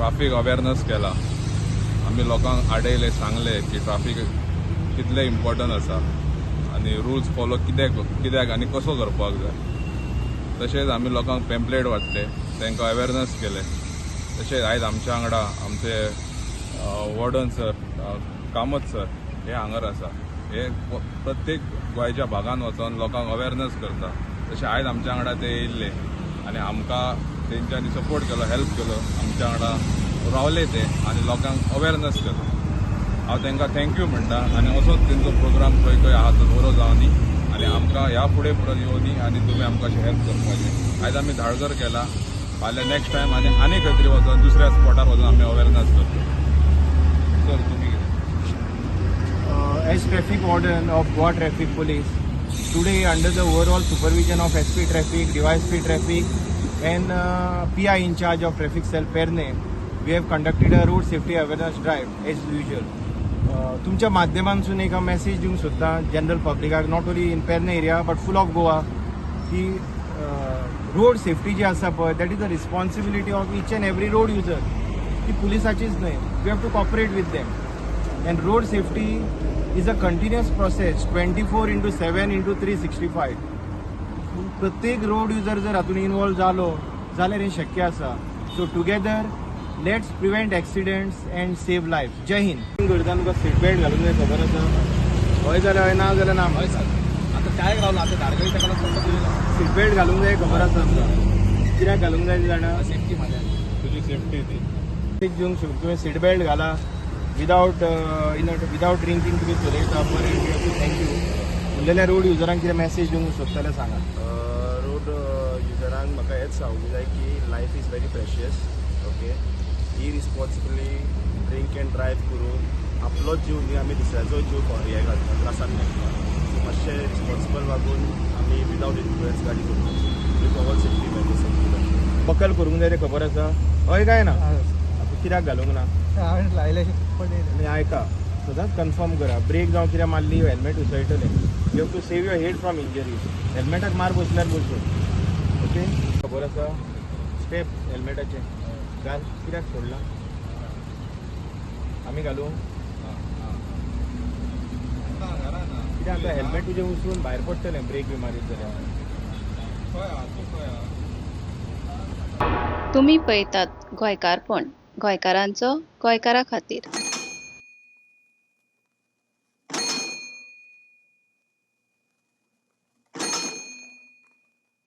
Traffic awareness केला. आमी लोकांक आडयले, सांगले की ट्राफीक कितलें इम्पॉर्टंट आसा आनी रुल्स फॉलो कित्याक कित्याक आनी कसो करपाक जाय. तशेंच आमी लोकांक पेम्पलेट वांटले, तांकां अवेरनस केले. तशेंच आयज आमच्या वांगडा आमचे वॉर्डन सर, कामत सर हे हांगर आसा. हे प्रत्येक गोंयच्या भागान वचोन लोकांक अवेरनस करता. तशें आयज आमच्या वांगडा ते येयल्ले आनी आमकां तेंच्यांनी सपोर्ट केलो, हेल्प केलो, आमच्या वांगडा रावले ते आनी लोकांक अवेरनस केलो. हांव तांकां thank you म्हणटा आनी असोच तेंचो प्रोग्राम खंय खंय आहा तो बरो जावनी आनी आमकां ह्या फुडें परत येवनी आनी तुमी आमकां अशें हेल्प करपाचें. आयज आमी धाळगर केला, फाल्यां नेक्स्ट टायम आनी आनी खंय तरी वचोन, दुसऱ्या स्पॉटार वचोन आमी अवेरनस करतले. सर, तुमी कितें? As traffic warden of Goa Traffic Police, today under the overall supervision of SP Traffic, DYSP Traffic and PI in charge of Traffic Cell Pernem, we have conducted a road safety awareness drive as usual. तुमच्या माध्यमांसून एक हांव message दिवंक सोदतां general पब्लिकाक, not only in Pernem area but full of Goa, की road safety जी आसा पळय, that is the responsibility of each and every road user. ती पुलिसाचीच न्हय, we have to cooperate with them. And road safety is a continuous process, 24 into 7 into 365. प्रत्येक road user जर हातून involve जालो जाल्यार हें शक्य आसा. So together let's prevent accidents and save life. जय हिंद. करता तुका सीट बेल्ट घालूंक जाय, खबर आसा? हय जाल्यार हय, ना जाल्यार ना. हय सर, आता काय रावला, आता धारगळी ताका लागून. सीट बेल्ट घालूंक जाय, खबर आसा तुका? कित्याक घालूंक जाय जाणा? सेफ्टी माझ्या. तुजी सेफ्टी ती. दिवंक शकता तुवें. सीट बेल्ट घाला, विदावट इन विदावट ड्रिंकींग तुमी चलयता, बरें, thank you. उरलेल्या रोड युजरांक कितें मॅसेज दिवंक सोदता जाल्यार सांगा. रोड युजरांक म्हाका हेंच सांगूंक जाय की life is very precious, okay? Irresponsibly drink and drive करून आपलोच जीव न्ही, आमी दुसऱ्याचो जीव हे घालता, त्रासान घालता. सो मातशें रिस्पॉन्सिबल वागून आमी विदावट इन्फ्लुयन्स गाडी चलोवची with all safety measures. Buckle करूंक जाय तें खबर आसा, हय काय ना? आतां कित्याक घालूंक ना? हांवें लायलें पडलें. आनी आयका, सदांच कन्फर्म करा, ब्रेक जावं कितें मारली, हेल्मेट उसळटलें. You have to save your head from injury. हेल्मेटाक मार बसल्यार बसून, ओके? खबर आसा स्टेप हेल्मेटाचे? घाल. कित्याक सोडला? आमी घालूं? कित्याक आतां हेल्मेट तुजें उसळून भायर पडटलें ब्रेक बी मारीत जाल्यार. खंय आहा तूं, खंय आहा? तुमी पळयतात गोंयकारपण, गोंयकारांचो गोंयकारा खातीर.